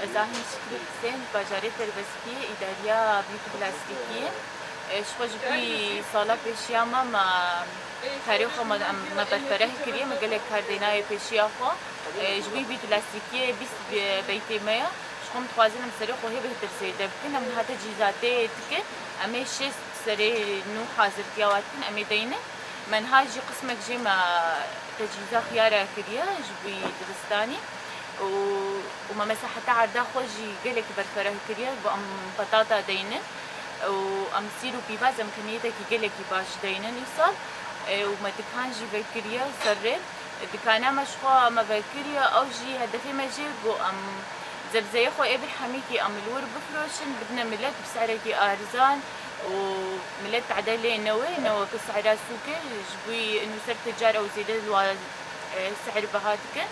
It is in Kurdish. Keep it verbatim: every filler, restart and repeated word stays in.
Ez Ahîn Şikrî Husên, bajarê Terbestiyê, îdariya Beauty Plastikiyê. E, ji xwe ji vî sala pêşiya me, me karê xwe me, em, me berfereh kiriye, me gelek kar dênaye pêşiya xwe. E, ji vî Beauty Plastikiyê bîst be-, beytê me ye. Ji xwe em dixwazin em serê xwe hê bêhtir zêde bikin. Em niha tecîzatê dikin. Em ê şêst serê nû hazirtiya wan dikin, em ê deynin. Me niha jî qismek jê me tecîza xiyara kiriye ji vî dibistanî û, û me mesela heta erda xwe jî gelekî berfereh kiriye, bo em petata deynin û em sîr û pîvaz em kemiyetekî gelekî baş deynin îsal, e, û me dikan jî vekiriye ser rê. Dikana me ji xwe me vekiriye, ew jî hedefê me jê bû em zebzeyê xwe ê bir hemîkî em li wir bifiroşin, bidine milet bi sehrekî arzan û milet tade lê newê, newe ku sehra sûkê, ji bo nû ser ticar ew zêde li wa, e, sehr biha dikin.